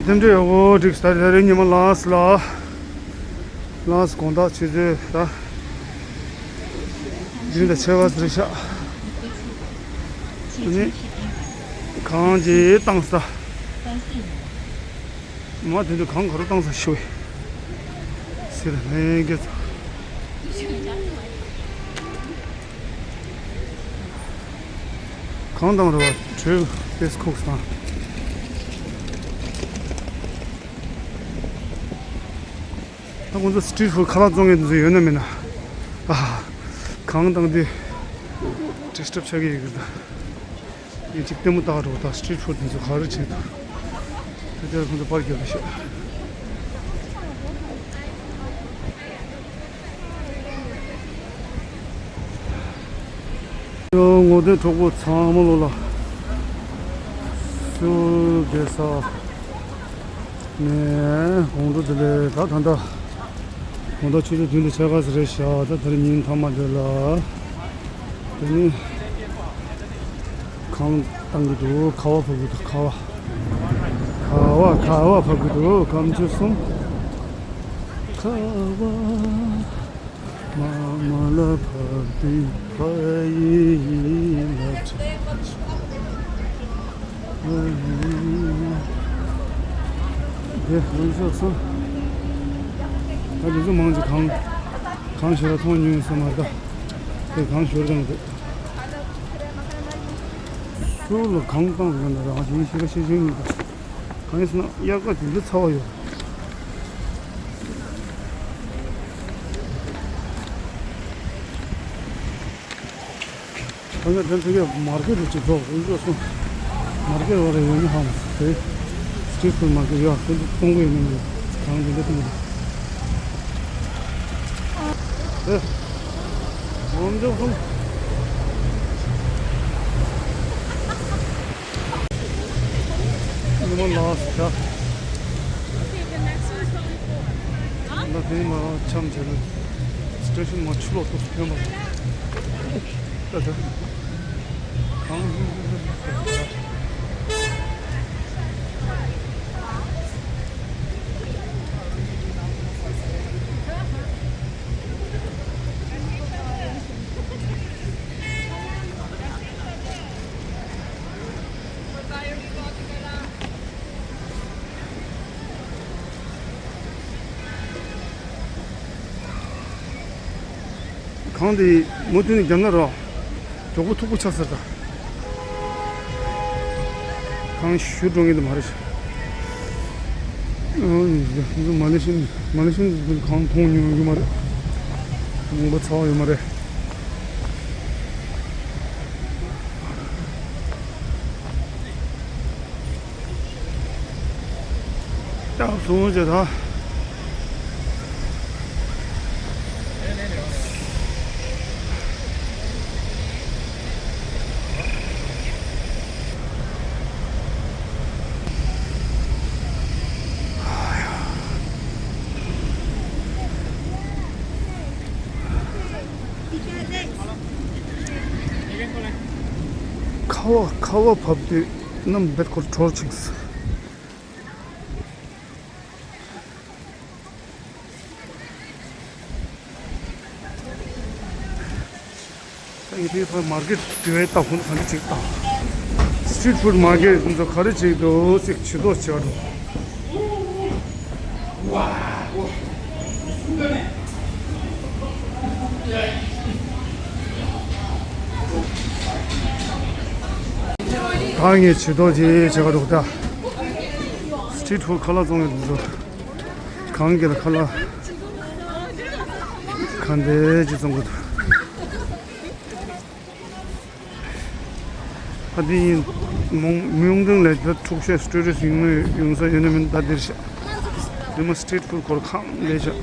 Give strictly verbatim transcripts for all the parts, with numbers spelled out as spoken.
སེམས་ཁྲལ་ཡོད་གོ་འགྲིག་ས་རེད། ཉི་མ་ལགས་ལ། ལགས་དགོང་དག་ཆུ་ཚོད་ད། བདུན་དང་ཕྱེད་ཀ་ཟེར་ཤག་ཨ་ནི། གངས་ཀྱིས་བཏང་ས། མ་དེ་འདྲ་གངས་ག་རུ་བཏང་ས་ཤི་བས། ཟེར་ལན་གྱི། གང་དང་རེད་བ། བྲོས་ཏེ་ཁུག་སོང་། ད་ཁོང་ཚོ་སི་ཊི་རིཊ་ཕུཌ་ཁ་ལག་བཙོང་མཁན་དེ་ཚོ་ཡོད་ན་མེད་ན། ཨ། གང་དང་དེ། ཌི་སི་ཊབ་ཆགས་ཀྱི་ཡོད་ཀྱི་ད། ངས་ཅིག་ལྟད་མོ་བལྟ་རོགས། ད་སི་ཊི་རིཊ་ཕུཌ་དེ་ཚོ་ག་རེ་བྱེད་འདུག་དེ་དེར་ཁོང་ཚོ་པར་རྒྱབ་པ་ཤག་ཡོ། ངོ་དེབ་གྲོགས་པོ་ཚང་མ་ལོ་ལ་སུ་བསྡད་ས་ནས་དགོང་དྲོ་དེ་ལས་ད་ད་ལྟ་དགོང་དག་ཆུ་ཚོད་བདུན་དང་ཕྱེད་ཀ་ཙམ་རེད་ཤག་ད་དེ་རིང་ཉིན་མཐའ་མ་དེ་ལ་དེ་ནི་གངས་བཏང་གི་འདུག་ཁ་བ་བབས་ཀྱི་འདུག་ཁ་བ། ཁ་བ་ཁ་བ་བབས་ཀྱི་འདུག་སྐམ་ཆུ་གསུམ། ཁ་བ། མ་མ་ལ་བབས་ཏེ་ཕ་ཡི་ལ་ཁྲིད། དེ་ལུང་ཕྱོགས་སུ། ད་དེ་ཚོ་མང་ཆེ་གངས། གངས་ཞོར་མཐོང་མྱོང་ས་མ་རེད་ད། དེ་གངས་ཞོར་དང་དེ། སུ་ལ་གངས་བཏང་ཟེར་ན་རང་བཞིན་ཤེས་པ་ཤེས་བཞིན་ཡིན་ད། གང་ཡིན་ཟེར་ན་དབྱར་ཁ་དེ་འདྲ་ཚ་བ་ཡོད། ད་ང་དེ་ཚོ་གི་མར་ཀེཊ་རུ་ཅིག་འགྲོ་དགོས་སོང་། མར་ཀེཊ་བར་ཡོད་ནི་ཧམ་དེ། སི་ཊི་རིཊ་ཕུཌ་མར་ཀེཊ་ཡོད་དེ་ཚོ་གཏོང་གི་ཡོད་ནི་མེད། གང་དེ་འདྲ་གཏོང་གི་འདུག་ཨེ། ངོམ་འཇོག་སོང་། ཉི་མ་ལགས་ཤག་ལ་དེ་མ་འཆམ་བྱས་ན་སི་ཊེ་ཤན་མ་ཆུ་ལོག་ཏུ་ཐོན་པ། ད་ད་གང་། གངས་དེ་མུ་མཐུད་ནས་བརྒྱབ་ན་རོ། མགྱོགས་པོ་མཐུག་པོ་ཆགས་ཚར་ད། གངས་ཞུ་འགྲོ་ངེས་དུ་མ་རེད། ཨ་ནི་མ་ལེ་ཤི་ཡན། མ་ལེ་ཤི་ཡན་གངས་མཐོང་མྱོང་ཡོད་མ་རེད། མང་པོ་ཚ་བ་ཡོད་མ་རེད། སྟབས་བཟང་བྱས་ད། ཁ་བ་ཁ་བ་བབས་དུས་གནམ་བེད་ཁོར་དྲོ་ཕྱིན་སོང་། ད་ཡིན་དུས་ཕར་མར་ཀེཊ་དེ་བས་ལྟ་ཁུངས་ག་འདྲ་ཅིག་དང་། སི་ཊི་རིཊ་ཕུཌ་མར་ཀེཊ་ཚོ་ག་རེ་ཅིག་འདུག་ཅིག་ཇུས་གཏོགས་བྱས་འགྲོ། ད་ངས་ཇུས་གཏོགས་ཅིག་བྱེད་ག་འགྲོ་ད། སི་ཊི་རིཊ་ཕུཌ་ཁ་ལག་བཙོང་ཡག་འདུག་ཚོ། གང་གི་ལ་ཁ་ལག་ག་འདྲ་ཅིག་བཙོང་གི་འདུག་ཨ་དེ་ཡིན། མོང་མིའུ་ཏུང་ལ་ད་འཁྲུག་ཤོས་ཊུ་རི་སི་ཡོང་ཡོང་ས་ཡོད་ན་མིན་ད་འདིར་ཤག་དེ་མ་སི་ཊི་རིཊ་ཕུཌ་སྐོར་ཁང་ལས་ཤག་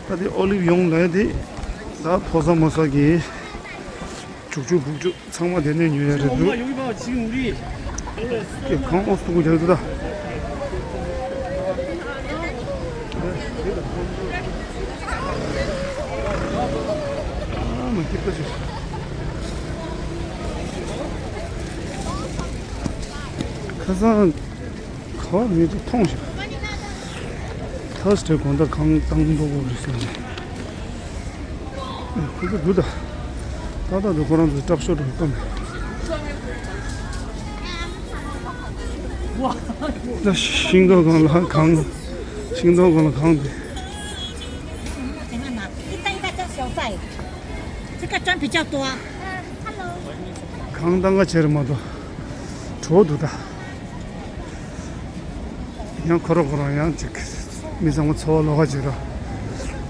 ད་དེ་ཨོ་ལིབ་ཡོང་ལ་དེ་ད་ཕོ་ས་མོ་ས་གི་ཅུག་ཅུག་བུག་ཅུག་ཚང་མ་དེ་ནས་ཉོ་ཡ་རེད་འདུག་ཀྱེ་གང་ཨོ་སྟུག་གུ་རྒྱག་འདུག་ད། ཨ་མ་སྐྱིད་པོ་ཞིག་ཁ་སང་། ཨོ་མི་ཚོ་མཐོང་ཞིག་ཐ་སྟེ་དགོང་དག་གང་བཏང་འདུག་གོ་རེ་ཟེར་ནས། ཨེ་ཁོ་ཚོ་འདུག་ད། ཏག་ཏག་འདུག་ཁོ་རང་ཚོ་སྐྲག་ཤོར་འགྲོ་གི་ད། ཤིང་སྡོང་སྒང་ལ་གངས། ཤིང་སྡོང་སྒང་ལ་གངས་དེ།这个装比较多。 གངས་བཏང་ག་བྱེད་རེད་མ་གཏོགས། བྲོ་འདུག་ད། ཡང་ཁོ་རང་ཁོ་རང་ཡང་ཅིག་མི་ཚང་མ་འཚོ་བ་ལོག་ག་བྱེད་ར།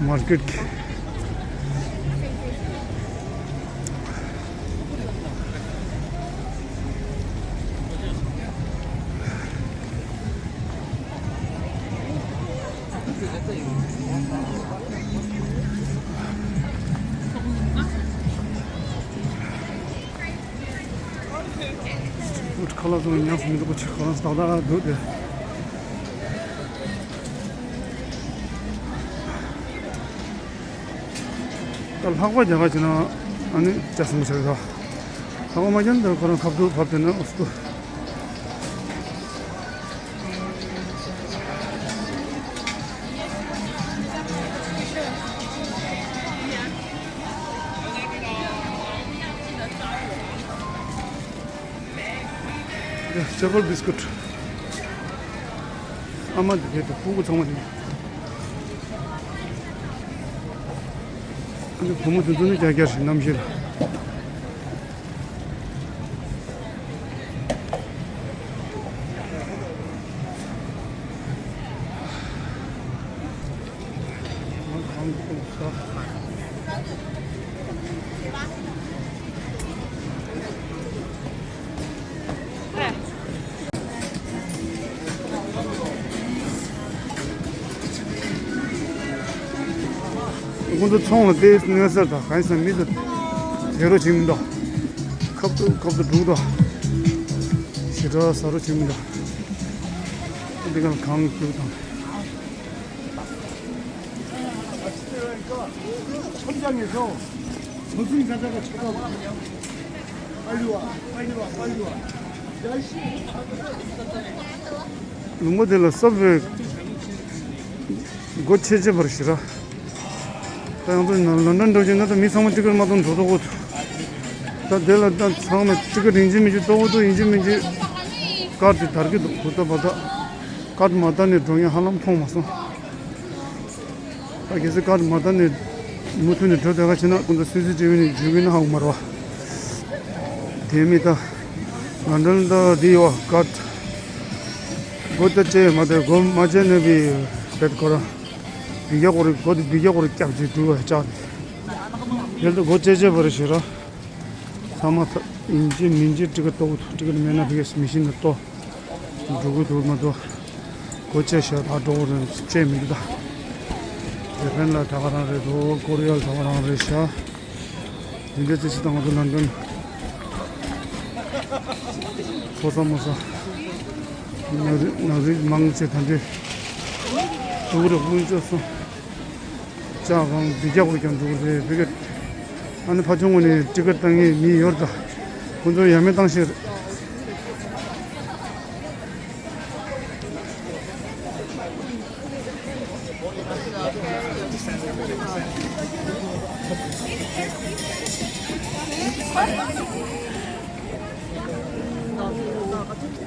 མར་ཀེཊ་གི། ཁ་ལག་བཟོ་བའི་ཉམས་སུ་མི་འདུག་པ་ཆེ་ཁོ་རང་སྟག་སྟག་འདུག་སྟེ། ད་ལྷག་པ་རྒྱག་ག་བྱེད་ན་ཨ་ནི་ལྕགས་སྲིན་པོ་ཆགས་ཀྱི་འདུག་ལྷག་པ་མ་རྒྱག་ན་ད་ཁོ་རང་ཁ་བསྡུ་བབས་བསྡད་ན་ཨུ་སུ་སུ། ཡ་སྤྱོད་པ་བི་སི་ཀུཊ། ཨ་མ་འདི་གའི་ཕྲུ་གུ་ཚང་མ་དེ། ཨ་ནི་བུ་མོ་དེ་ཚོ་ནི་རྒྱགས་རྒྱགས་ཤིག་གནམ་གཤིས་ལ། ཁོང་ཚོ་ཚོང་ལ་དེ་གནོད་སེལ་དང་གང་ཡིན་ཟེར་ན་མི་ཚོ་དེ་རོ་བྱེད་མི་འདུག་ཁབ་ཏུ་ཁབ་ཏུ་འདུག་དོ། ཞེ་དྲག་ཟ་རོ་བྱེད་མི་འདུག་འདི་ག་ལ་གང་འདུག་དང་། ལུང་པ་དེ་ལ་སབ་ཝེ་སྒོ་ཕྱེ་ཕྱེ་བར་ཞེ་དྲག་ད་ཡང་ཚོ་ན་ལོན་ཌོན་འགྲོ་རྒྱུ་ན་ད་མི་ཚང་མ་ཊི་ཀེཊ་མ་གཏོང་འགྲོ་ཐུབ་གོ། ད་དེ་ལ་ད་ཚང་མས་ཊི་ཀེཊ་ཡིན་གཅིག་མིན་གཅིག་གཏོང་གོ་འདུག་ཡིན་གཅིག་མིན་གཅིག་ཀར་ཌི་དེ་དར་གི་འདུག་ད་བར་ད་ཀར་ཌི་མ་དར་ནས་འགྲོ་མཁན་ཧ་ལམ་མཐོང་མ་སོང་། ད་གལ་སྲིད་ཀར་ཌི་མ་དར་ནས་མུ་མཐུད་ནས་འགྲོ་བསྡད་ག་བྱས་ན་ཁོང་ཚོ་སུད་སི་ཅེ་བི་ནས་འཇུག་གི་ན་ཧ་གོ་མ་རེད་བ། དེ་མིན་ད་ལོན་ཌོན་ད་འདི་ཡོད་བ་ཀར་ཌི། སྒོ་ད་བཅད་མ་ཐེ་སྒོ་མ་བཅད་ནས་བི་བེད་ཁོ་ར། བི་རྒྱ་ཁོ་ར་སྒོ་དེ་བི་རྒྱ་ཁོ་ར་སྐྱབས་ཀྱི་འགྲུལ་བ་ལྕགས་དེ། དེ་ལྟ་སྒོ་བཅད་བཅད་པ་རེད་ཞེ་ར། ཚང་མ་ཐ་ཡིན་གཅིག་མིན་གཅིག་ཊི་ཀེཊ་གཏོང་གི་འདུག་ཊི་ཀེཊ་མེད་ན་བི་ཨེ་སི་མི་ཤིན་ནས་གཏོང་། འགྲོ་གི་འདུག་མ་གཏོགས། སྒོ་བཅད་ཤག་ད་འགྲོ་གི་རེད་བཅད་མི་འདུག་ད། དེ་ཕན་ལ་ད་ག་རང་རེད་འགྲོ་ཀོ་རི་ཡ་ལ་ད་ག་རང་རེད་ཤག་འདི་འདྲ་ཙི་ཙི་དང་ང་ཚོ་ལོན་ཌོན། ཕོ་ས་མོ་ས། ནག་རིགས་ནག་རིགས་མང་ཆེ་ད་འདྲས། འགྲོ་གི་རེད་དཀོན་མཆོག་གསུམ། ཅག་གང་འདི་རྒྱག་དགོས་ཀྱང་འགྲོ་གི་རེད་བི་ཀེ། ཨ་ནི་ཕ་ཆུང་ངུ་ནས་ཊི་ཀེཊ་བཏང་མཁན་མི་ཡོད་ད། ཁོང་ཚོ་ཡ་མེད་བཏང་ཤེས་རེད།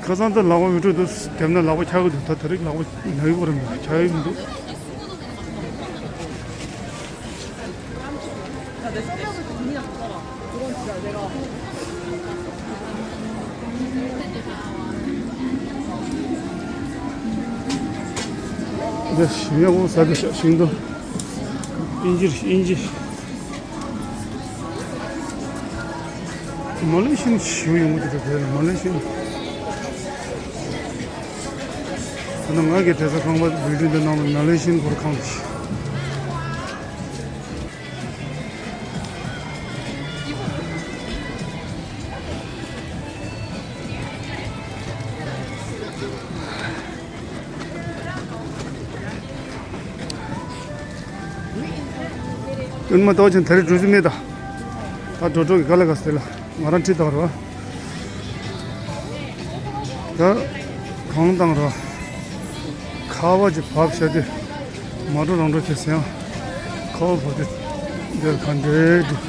ཁ་སང་ད་ལག་པ་མི་འགྲོ་འདུག་དེབ་ན་ལག་པ་འཁྱག་གི་འདུག་ད་དེ་རིང་ལག་པ་ན་གི་བོ་རེད་འདུག་འཁྱག་གི་མི་འདུག་འདི་ཞིམ་ཡག་པོ་ཟ་གི་ཤག་ཤིང་སྡོང་། ཨིན་ཇི་ཨིན་ཇི། མ་ལེ་ཤི་ཡ་ཞིག་ཡོང་གི་འདུག་དེ་མ་ལེ་ཤི་ཡ། ད་ནང་ང་གི་བྲེལ་ས་ཁང་པ་བིལ་ཌིང་འདི་ནང་ལ་མ་ལེ་ཤི་ཡ་འཁོར་ཁང་དེ། སྟོན་མ་ཏོག་ཅན་ད་རེས་འགྲོ་རྒྱུ་མེད་ད། ད་འགྲོ་འགྲོ་གི་ག་ལ་ག་སྟེ་ལ་ང་རང་ཁྲིད་བཏང་རོགས། ད་གང་བཏང་རོགས། ཁ་བ་ཅིག་བབས་བྱས་ཏེ་མ་འགྲོ་རང་འགྲོ་བྱས་ཟེར་ཡང་། ཁ་བ་བབས་ཏེ་འདིར་ག་འདྲའི་འདུག་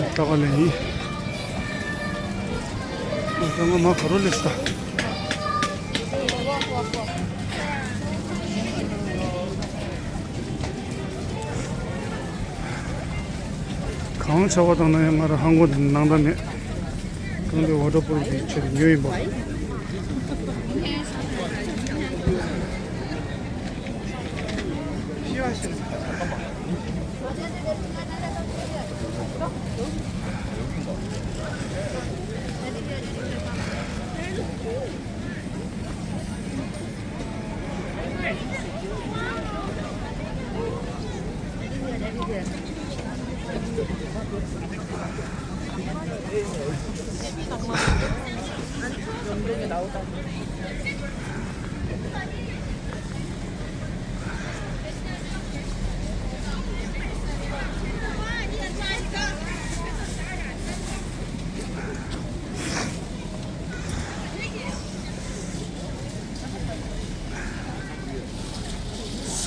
ལྟ་ག་ལེན་ཡིན། ད་ང་མ་ག་རོ་ལས་ད། གང་ཆགས་པ་དང་ན་ཡང་ང་རང་ཧང་གོ་དེ་ནང་ད་མེད། གང་དེ་ཝ་ཊར་པོལ་གྱི་ཆེད་དུ་ཉོས་ཡིན་པ། ས་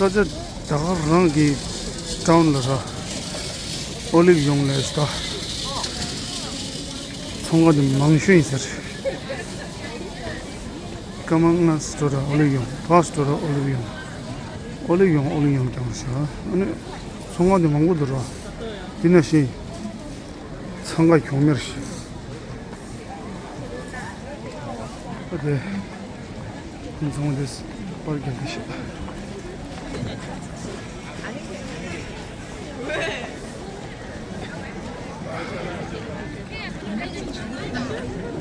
ཆ་ད་ག་རང་གི་ཊའུན་ལ་ར་ཨོ་ལིབ་ཡོང་ལས་ད་ཚོང་ཁང་དེ་མང་ཤོས་ཡིན་ཟེར། ཀ་མ་ང་སི་ཊོ་ར་ཨོ་ལིབ་ཡོང་། ཕ་སི་ཊོ་ར་ཨོ་ལིབ་ཡོང་། ཨོ་ལིབ་ཡོང་། ཨོ་ལིབ་ཡོང་ཀྱང་ཤ། ཨ་ནི་ཚོང་ཁང་དེ་མང་པོ་འདུག་ར། དེ་ན་ཤེས། འཚང་ཁ་གྱོང་མེར་ཞིག་ཨ་དེ། འཚང་དེ་པར་རྒྱག་གི་ཞིག་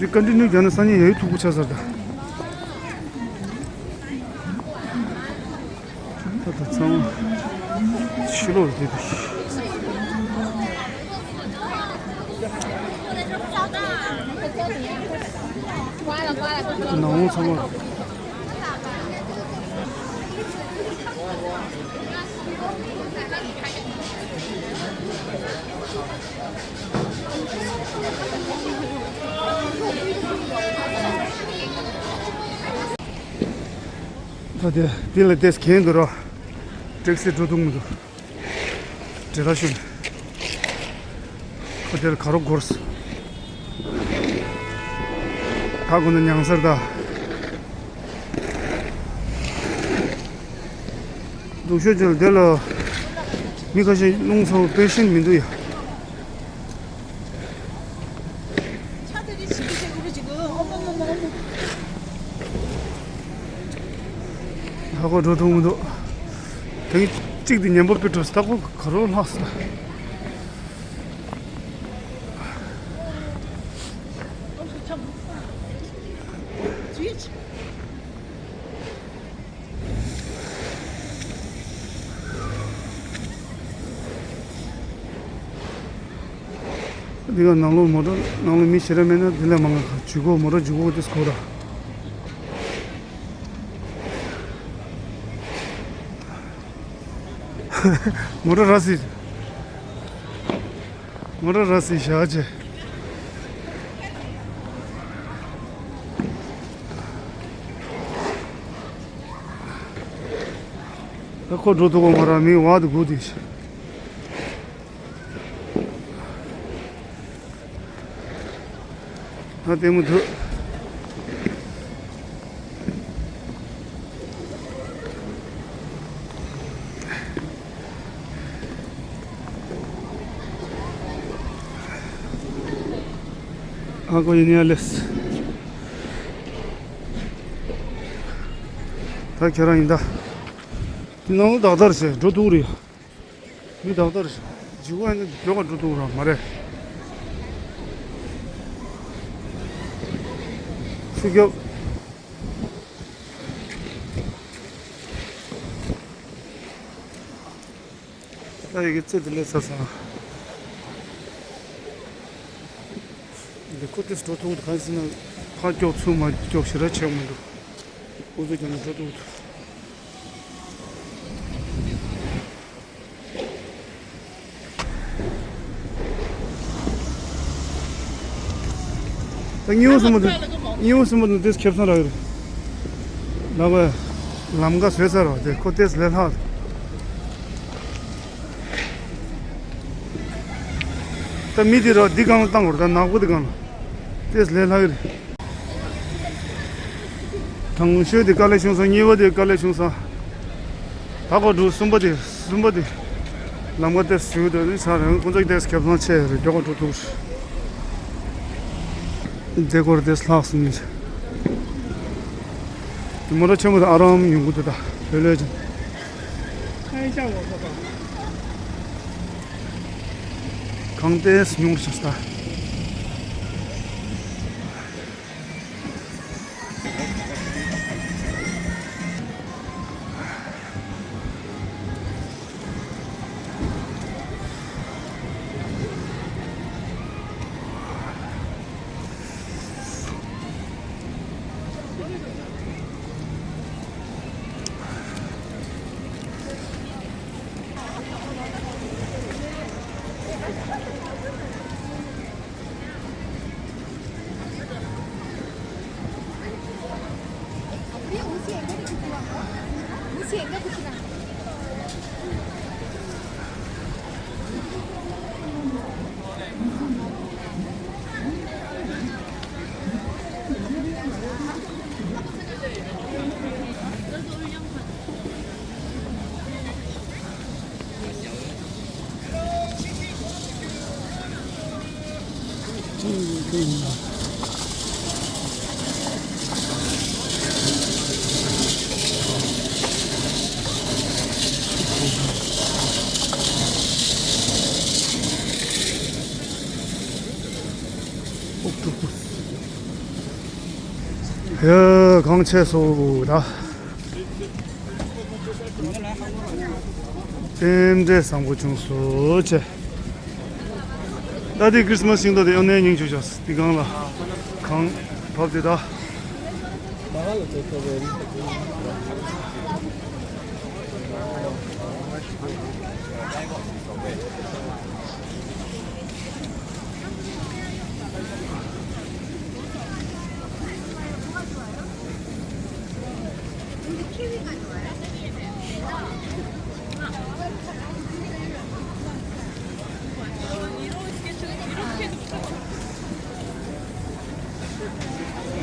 འདི་ཀོན་ཊི་ནིའུ་རྒྱག་ན་སང་ཉིན་ཡ་ཡི་མཐུག་པོ་ཆགས་ཚར་ད། ད་ལྟ་ཚང་མ་ཕྱི་ལོགས་ལ་བསྡད་འདུག་ནང་ཚང་མ། ད་དེ་འདི་ལ་ཏེས་གན་འདུག་རོ། ཊེག་སི་འགྲོ་འདུག་མི་འདུག་འདྲེ་ལ་ཤོད། ཁོ་དེར་ག་རོ་འགོར་སོང་། ད་དགོང་ན་ཉང་སར་ད། སྡུག་ཤོས་ཅིག་ལ་དེ་ལ་མི་ཁ་ཤས་རླུང་ཚ་བོ་པེ་ཤེན་མི་འདུག་ཡ། ཧ་གོ་འགྲོ་ཐུབ་མི་འདུག་དེ་གཅིག་དེ་ཉན་པ་དཔེ་འགྲོ་སྟག་པོ་ག་རོ་ལྷག་སོང་། འདི་ག་ནང་ལོགས་མོ་ཊ་ནང་ལོགས་མི་ཞེ་དྲག་མེད་ན་འདི་ལས་མང་ག་ཇུས་གོ་མོ་ཊ་ཇུས་གོ་དེ་སྐོར་ར། མོ་ཊ་ར་སི། མོ་ཊ་ར་སི་བཞག་བྱས། ད་ཁོ་འགྲོ་ཐུབ་གོ་མ་ར་མི་བ་དུ་གུ་དུ་ཤི། ད་ལྟད་མོ་འདུག་ཨ་ཁོ་ཡིན་ཡ་ལེས། ད་ཁྱེད་རང་ཡིན་ད། དེ་ནང་ལ་དག་དར་བྱས་འགྲོ་འདུག་རེད། མི་དག་དར་བྱས་འཇིགས་པ་ཡིན་ན་མགྱོགས་པ་འགྲོ་འདུག་ར་མ་རེད། ཤུགས་རྒྱབ། ད་ཡི་གེ་རྩེ་དེ་ལས་ཚར་སོང་། འདི་ཁོ་དེ་འགྲོ་ཐུབ་འདུག་གང་ཟེར་ན་ཕར་ཀྱོག་ཚུར་མ་ཀྱོག་ཞེ་དྲག་ཆེ་བ་མི་འདུག་ཨུ་ཚུགས་རྒྱབ་ནས་འགྲོ་ཐུབ་འདུག་ད་སྙིང་བོ་གསུམ་པོ་དེ། སྙིང་བོ་གསུམ་པོ་དེ་དེ་ཁེབས་སང་རག་ཡོད་རེད། ལག་པ། ལམ་ཁ་བཟོས་ཚར་བ་དེ་ཁོ་ཏོག་ཙམ་ལས་ལྷག་ད་མི་དེ་ར་འདི་སྒང་ལ་བཏང་བར་ད་ནག་པོ་དེ་སྒང་ལ་ཏོག་ཙམ་ལས་ལྷག་གི་རེད། དང་ཤོས་དེ་དཀའ་ལས་བྱུང་སོང་། གཉིས་པ་དེ་དཀའ་ལས་བྱུང་སོང་། ད་གོ་འགྲོ། གསུམ་པ་དེ་གསུམ་པ་དེ་ལམ་ཁ་ཏོག་ཙམ་བཟོས་འདུག་ནི་ཆ་རེད། ཁོང་ཚོ་ཏོག་ཙམ་ཁེ་བཟང་ཆེ་རེད། མགྱོགས་པོ་འགྲོ་ཐུབ་རེད། དེ་སྐོར་ཏོག་ཙམ་ལྷག་སོང་ནི། མོ་ཊ་ཆེན་པོ་དེ་ཨ་རམ་ཡོང་གི་འདུག་ད་ལྷོད་ལྷོད་ཅིག་གངས་ཏོག་ཙམ་ཉུང་རུ་ཕྱིན་སོང་ད། ཡ། གངས་ཆེ་སོང་ད། རྟེན་འབྲེལ་བཟང་པོ་བྱུང་སོང་ཆེ། ད་དེ་ཁྲིས་མས་ཤིང་ཏོག་དེ་ཡང་ནས་ཉིང་བཅུག་བྱས། དེ་སྒང་ལ་གངས་བབས་དེ་ད།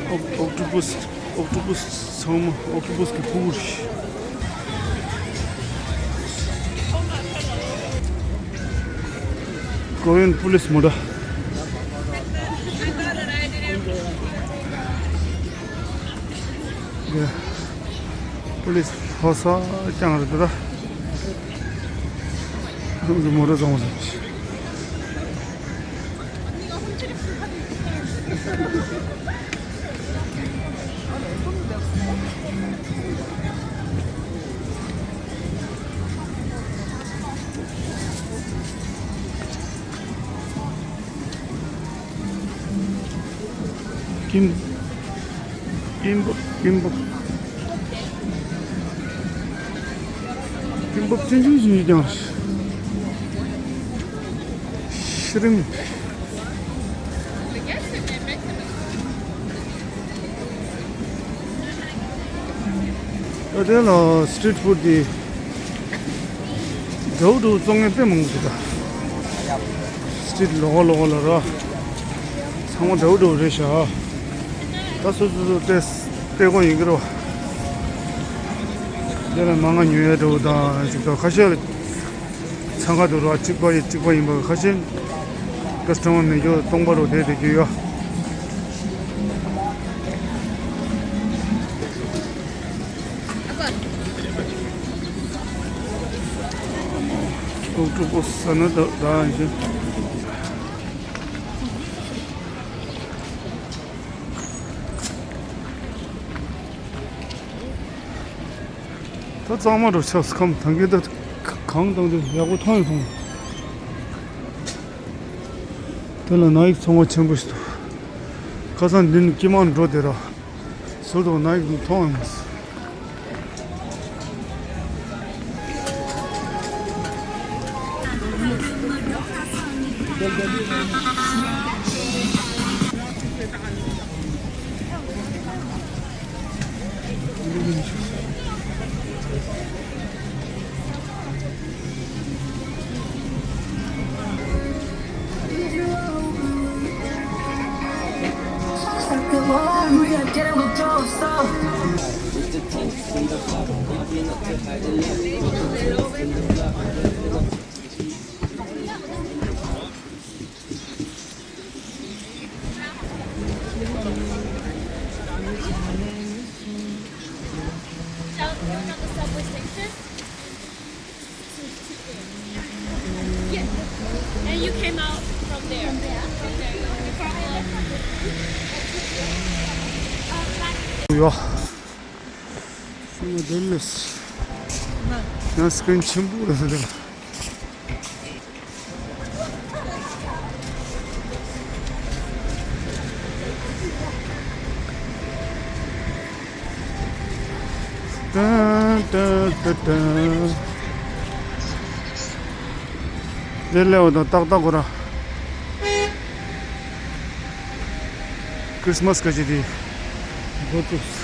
ཨོག་ཨོག་ཊོ་པས། ཨོག་ཊོ་པས་ཚང་མ་ཨོག་ཊོ་པས་ཀྱི་ཕྲུ་གུ་རེད། ཀོ་རི་ཡན་པུ་ལིས་མོ་ཊ། པུ་ལིས་ཕོ་སོ་རྐྱང་རེད་ད། ཁོང་ཚོ་མོ་ཊ་བཙོང་བ་རེད། ཀིམ། ཀིམ་པོབ། ཀིམ་པོབ། ཀིམ་པོབ་ཆུང་ཆུང་ཆུང་ཆུང་ཀྱང་། ཤི་རིམ། ད་དེ་ལ་སི་ཊི་རིཊ་ཕུཌ་དེ། འདྲ་བོ་འདྲ་བོ་བཙོང་མཁན་དཔེ་མང་པོ་འདུག་ད། སི་ཊི་རིཊ་ལོགས་ལོགས་ལ་ར། ཚང་མ་འདྲ་བོ་འདྲ་བོ་རེད་ཤག་ད་སོ་སོ་སོ་ལྟས་ལྟས་དགོས་ཡིན་གྱི་རེད་བ། དེ་ལ་མ་ང་ཉོ་ཡ་འདྲ་བོ་དང་ཅིག་ད་ཁ་ཤས་ལ། འཚང་ཁ་འདུག་ར། གཅིག་པ་ཡི་གཅིག་པ་ཡིན་པ་ཁ་ཤས། ཀ་སི་ཊ་མར་མེད་རྒྱུ་སྟོང་པ་རུ་བསྡད་བསྡད་ཀྱི་ཡོད། ཨོག་ཊོ་པས་ཟེར་ན་ད་ད་ཡིན་ཞིང་། ད་གཙང་མ་རུ་ཆགས་སོང་། ཁམས་ཐང་གི་ད་གངས་དང་དེ་ཡག་པོ་མཐོང་ཡང་མཐོང་། དེ་ལ་ནའིག་ཚོང་པ་ཆེན་པོ་ཞིག་འདུག་ཁ་སང་འདི་ནས་དཀྱིལ་མ་འགྲོ་དེ་ར། ཟུར་དུ་ནའིག་མཐོང་ཡང་མ་སོང་། You're not the subway station? Yeah. And you came out from there. From there. From there. You from the ཡོ། ཤུ་མ་དེ་ལས། ཡང་སི་ཀྲིན་ཆེན་པོ་རེད་ཟེར། ཏན་ཏན་ཏན་ཏན། དེ་ལས་འོ་དང་ཏག་ཏག་གོ་ར། ཁྲིས་མས་ག་ཅི་དེ་འགོ་བཙུགས།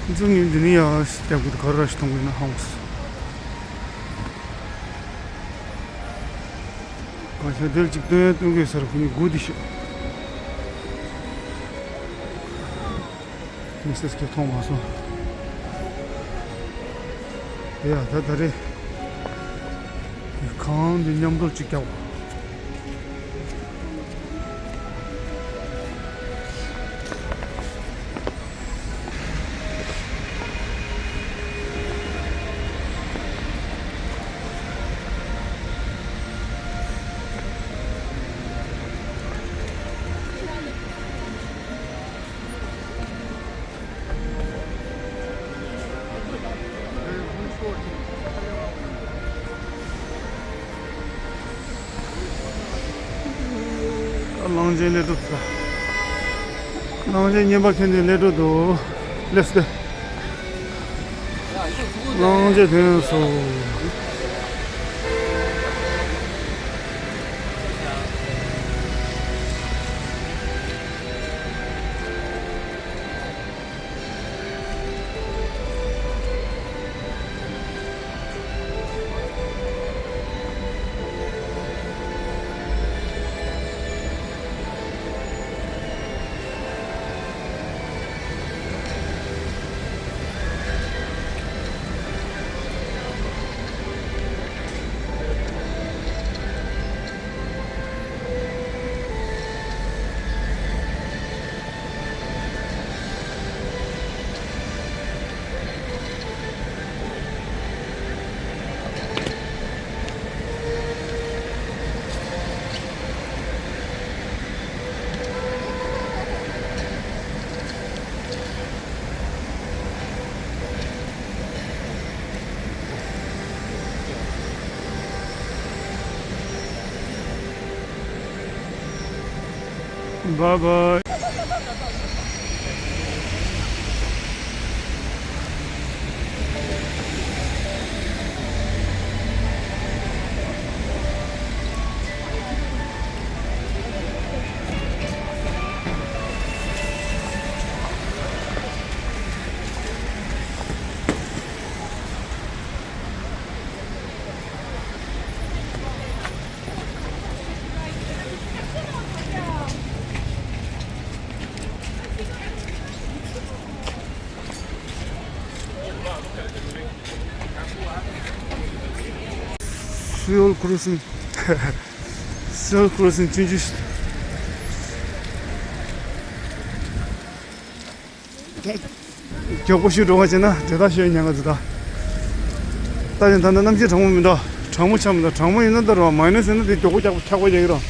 ཁོང་ཚོ་ངས་འདི་ནས་ཡར་སྟེགས་བུ་དེ་ག་རེ་ཞིག་མཐོང་གི་ན་ཧང་སོ། གང་ཤར་དེར་ཅིག་སྟོན་ཡ་སྟོན་གི་ཟེར་ཁོ་གཉིས་སྒུག་བསྡད་ཤག་མི་སེར་གྱིས་མཐོང་མ་སོང་། ཡ་ད་ད་རེས་གང་འདི་མཉམ་དུ་ཅིག་རྒྱག་གླང་ཆེན་སླེབས་འགྲོ་ད། གླང་ཆེན་རྔན་པ་འཐེན་ནས་སླེབས་འགྲོ་འདུག་སླེབས་ཏེ། གླང་ཆེན་ཐོན་སོང་། Bye bye. Seoul Crossing. Seoul Crossing ཆུང་ཆུང་ཞིག་མགྱོགས་པོ་ཞིག་འགྲོ་བ་བྱས་ན་དེ་དག་ཤོད་ཉན་ག་ཚོད་ད། ད་ཡིན་ད་ནི་གནམ་གཤིས་གྲང་མོ་མི་འདུག་གྲང་མོ་ཆགས་མི་འདུག་གྲང་མོ་ཡིན་ན་ད་རུང་མའི་ནས་ཡིན་ན་དེ་མགྱོགས་པོ་འཁྱག་པ་འཁྱག་པ་རྒྱག་གི་རེད།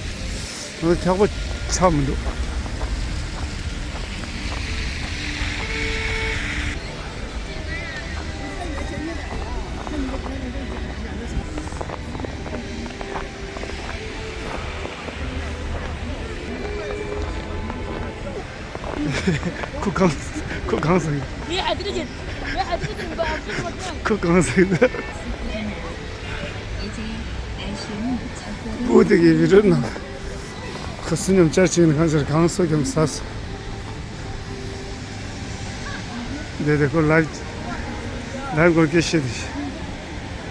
འཁྱག་པ་ཆགས་མི་འདུག་ཁོ་གང་ཁོ་གང་ཟེར། ཁོ་གང་ཟེར། པུ་དེ་གི་བི་རོད་ན། ཁོ་སུ་ཉམས་བཅར་ཕྱིན་གང་ཟེར་གང་སོ་ཀྱང་ཟ་སོ། དེ་དེ་ཁོ་ལའིབ་ལའིབ་སྐོར་སྐད་བཤད་དེ།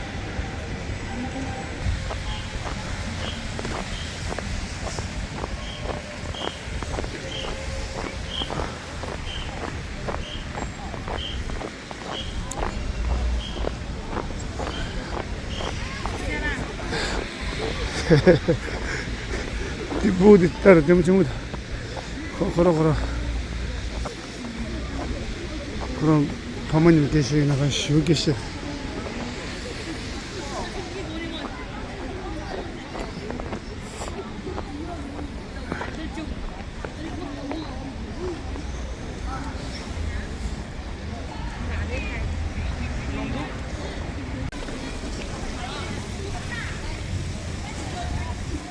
དེ་བུ་དེ་ལྟར་དེ་མོ་ཆེན་པོ་དང་། ཁོ་ཁོ་ར་ཁོ་ར། ཁོ་རང་ཕ་མ་གཉིས་སྐད་ཤེས་ཡིན་ན་གང་ཞུ་སྐད་ཤེས།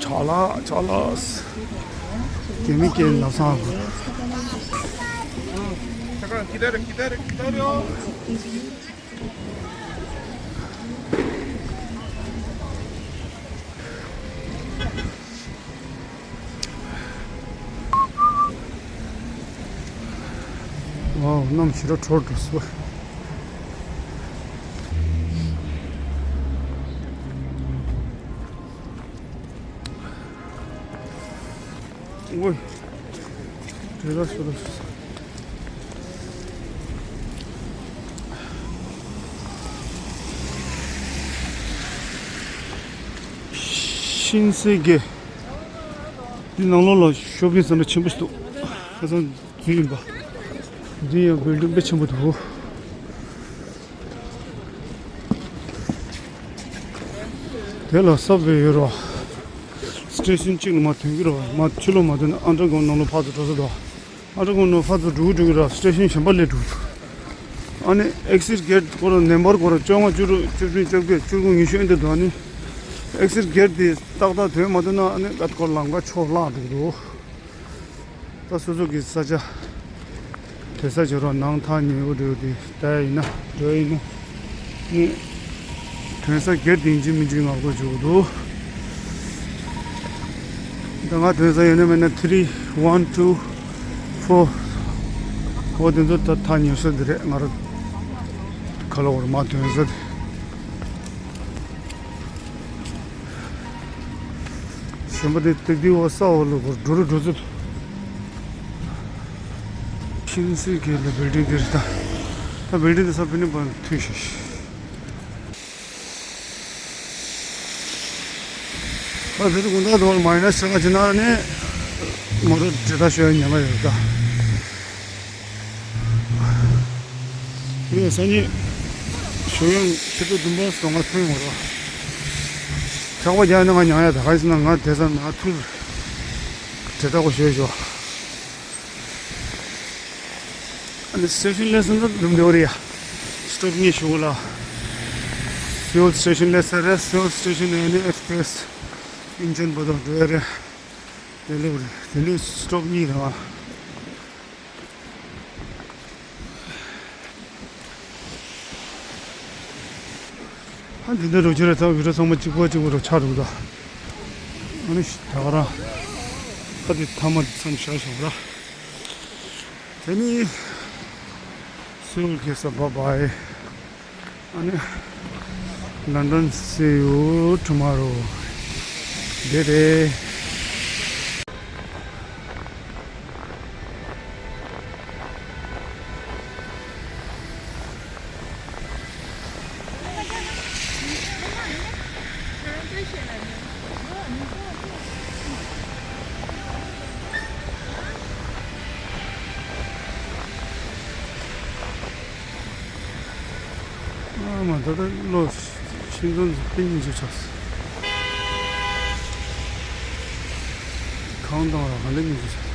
ཆག་ལ་ཆག་ལ། རྒྱ་མི་སྐད་ལབ་སང་། ཝའོ། གནམ་ཞེ་དྲག་དྲོ་འགྲོ་སོང་། ཝའོ། དྲོད་ར་སོ་ར། ཤིན་སི་གེ། འདི་ནང་ལོགས་ལ་ཤོ་པིང་སེན་ཊར་ཆེན་པོ་ཞིག་འདུག་ཁ་སང་འཛུལ་ཡིན་པ། འདི་ཡང་བིལ་ཌིང་དཔེ་ཆེན་པོ་འདུག་དེ་ལ་སབ་ཝེ་ཡོད་རེད་བ། སི་ཊེ་ཤན་གཅིག་ལ་མར་ཐོན་གྱི་རེད་བ། མར་ཕྱི་ལོགས་མར་ཐོན་ན་ཨན་ཌར་གྷ་རའུན་ཌ་ནང་ལོགས་ཕར་ཚུར་འགྲོ་ས་འདུག་ཨན་ཌར་གྷ་རའུན་ཌ་ནང་ཕར་ཚུར་འགྲོ་གི་འགྲོ་གི་རེད་བ། སི་ཊེ་ཤན་གཞན་པ་སླེབས་འགྲོ་གི་འདུག་ཨ་ནི་ཨེག་སིཊ་གེ་ཊི་ཁོ་རང་ནེམ་བར་ཁོ་རང་བཅོ་ལྔ། བཅུ་དྲུག་བཅུ་བདུན། བཅོ་བརྒྱད། བཅུ་དགུ། ཉི་ཤུ། ཨེ་འདྲ་འདུག་ཨ་ནི་ཨེག་སིཊ་གེ་ཊི་དེ་ཏག་ཏག་ཐོན་མ་ཐུབ་ན་ཨ་ནི་ཀ་ཁོ་ལམ་ཁ་ཕྱོགས་བརླག་འགྲོ་གི་འདུག་ད་སོ་སོ་གི་ས་ཆ་སྡོད་ས་བྱེད་རོགས། ནང་ཐག་ཉེ་པོ་འདྲ་བོ་དེ་ད་ཡིན་ན་འགྲོ་ཡིན་ན་ནི་ཐོན་ས་སྒེར་དེ་ཡིན་གཅིག་མིན་གཅིག་ངར་པོ་བྱེད་དགོས་འདུག་ད་ང་ཐོན་ས་ཡོད་ན་མེད་ན་ཐི་རི། ཝན། ཊུ། ཕོར། འོ་དེ་ཚོ་ད་ཐག་ཉེ་ས་དེ་རེད། ང་རང་ཁ་ལོ་བར་མ་ཐོན་ས་དེ། གཞན་པ་དེ་ཏིག་ཏིག་འོ་ས་འོ་ལོ་གོར་འགྲོ་རུ་འགྲོ་ཚུལ། ཤིན་སི་གེ་ཊི་ལ་བིལ་ཌིང་དེ་རེད་ད། ད་བིལ་ཌིང་དེ་ས་ཕི་ནི་པ་མཐུད་ཤག་ད་དེ་དགོང་དག་དོ་མ་ཡིན་ན་ས་ག་ཅིག་ན་ནི་མོ་ཊ་འདྲེ་ད་ཤོད་ཉན་ལ་ཡོད་ད། ངས་སང་ཉིན་ཞོ་ཡང་ཆུ་ཚོད་བདུན་པ་སོང་ང་ཐོན་འོང་རོགས། ཆག་པ་རྒྱག་ནས་ང་མྱངས་ཡ། ད་ག་ཡིན་ཟེར་ན་ང་དེ་ས་ན་ཐུར་དྲེད་ཐག་གོ་ཞོད་ཞོ། ཨ་ནི་སི་ཊེ་ཤན་སླེབས་སོང་ན་འདུམ་འདེའུ་རེད་ཡ། སི་ཊོབ་གཉིས་ཞུ་གོ་ལ། ཕིའུལ་སི་ཊེ་ཤན་སླེབས་ས་རེད། ཕིའུལ་སི་ཊེ་ཤན་ནས་ནི་ཨེག་སི་པི་རེ་སི་ཨིན་ཇན་བར་དུ་འགྲོ་ཡ་རེད། དེ་ལེགས་རེད། དེ་ནས་སི་ཊོབ་གཉིས་རེད་བ། ཨ་འདི་འདྲ་རུ་ཁྱེར་ཚང་བི་ཌི་ཡོ་ཚང་མ་གཅིག་པ་གཅིག་པ་རུ་ཆགས་འདུག་ད། ཨ་ནི་ད་ག་རང་ཨ་འདི་ཐ་མ་འདི་མཚམས་བཞག་ཞོག་ར། དེ་ནི་སུའུལ་གེ་ས་བ་བའི། ཨ་ནི་London, see you tomorrow. དེ་རེད། ཨ་མ་ད་ལྟ་ལོ་ཤིང་ཙོང་ཟིག་པིན་ཉིན་ཅིག་ཆགས། གང་དང་ར་ག་ལེ་ཉིན་ཅིག་ཆགས།